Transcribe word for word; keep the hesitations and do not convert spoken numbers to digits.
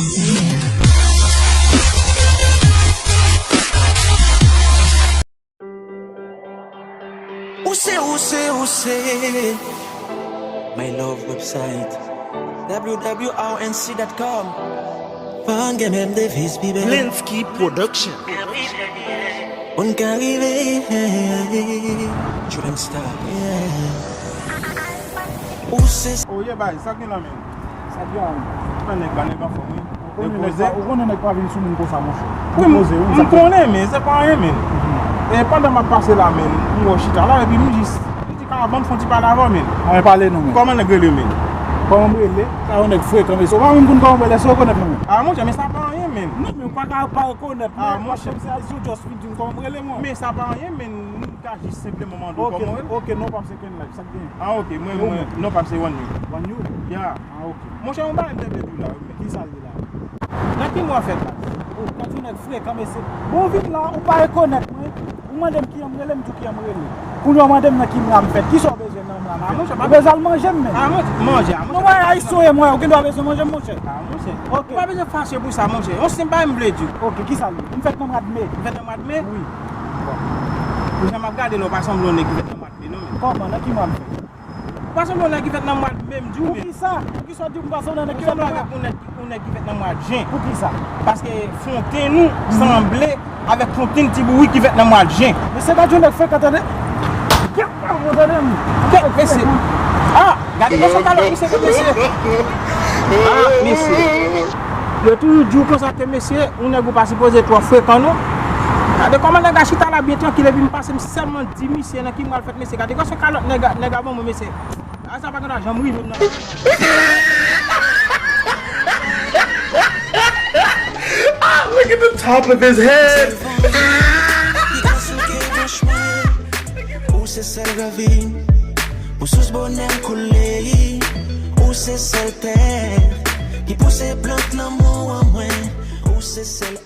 Ou se, ou se, ou se. My love website, w w w dot r n c dot com. Fan gen menm deviz pi bèl. Lensky Production. Moun ka rive. Dream Star. Yeah. Ou se. Oye, bay, sa k gen la menm? Sa k gen la menm? Mwen nèg ba nèg anfòm, wi. Ou konnen nèg pa, ou konnen nèg pa vin sou moun konsa, monchè. Wi, m konnen, men se pa anyen, men. E pandan m ap pase la, men, m wè w chita la, epi m jis, m di, "Ka, ban m fè yon ti pale avè w, men." Anyen pale non, men. Kòman nèg rele, men? Kòman m rele? Sa yon nèg frekan, men se ou pa menm konn kòman m rele, se ou konèt non, men. A, monchè, men sa pa anyen, men. Non, men ou pa ka pa rekonèt, men. A, monchè, se a, si w just fin di m kòman m rele, mwen. Men sa pa anyen, men, m ka jis senpleman mande w kòman w rele. Ok, non, pa m se Kenlay, sa k gen? A, ok, mwen, mwen, non, pa m se Wanyo. Wanyo? Ya. Ah, ok. Monchè, yon bagay m te vle di w la, wi, men. Ki sa l ye la? Nan ki mwa w fèt la? Oh, gad yon nèg frekan, mesye. Bon, w vin la, ou pa rekonèt mwen. Ou mande m kijan m rele, m di w kijan m rele. Kounye a w mande m nan ki mwa m fèt. Kisa w bezwen nan mwa m fèt? Ou bezwen al manje m, men. Ah, monchè, manje, ah, monchè. Non, mwen, Ayisyen w ye, mwen, ou gendwa bezwen manje m, monchè. Ah, monchè. Ok. Ou pa bezwen fache pou sa, monchè. Yon senp bagay m vle di w. Ok, ki sa l ye? M fèt nan mwa d me. Ou fèt nan mwa d me? Wi. Bon. Pou jan m ap gade la, ou pa sanble yon nèg ki fèt nan mwa d me, non, men. Kòman? Nan ki mwa m fèt? Ou pa sanble yon nèg ki fèt nan mwa d me, m di w, men. Poukisa? Poukisa w di m pa sanble yon nèg ki fèt nan mwa d me? Ou sanble avèk yon nèg, yon nèg ki fèt nan mwa d jen. Poukisa? Paske fontenn ou sanble avèk fontenn Ti Bourik ki fèt nan mwa d jen. Mesye, gad yon nèg frekan, tande. Kèt, pa pran tande m. Kèt, mesye. Ah, gade, mesye, talè, mesye, mesye. Ah, mesye. Yo toujou di w konsa ke, mesye, yon nèg ou pa sipoze twò frekan, non. Gade kòman nèg la chita la byen trankil, epi m pase, m sèlman di misye nan ki mwa l fèt, mesye. Gade gwo kalòt nèg a, nèg a ban mwen, mesye. A, sa pa ka janm rive m nan. Ah, look at the top of his head. Ou se sèl ravin, ou sous bonè m koule. Ou se sèl tè ki pouse plant lanmou an mwen. Ou se sèl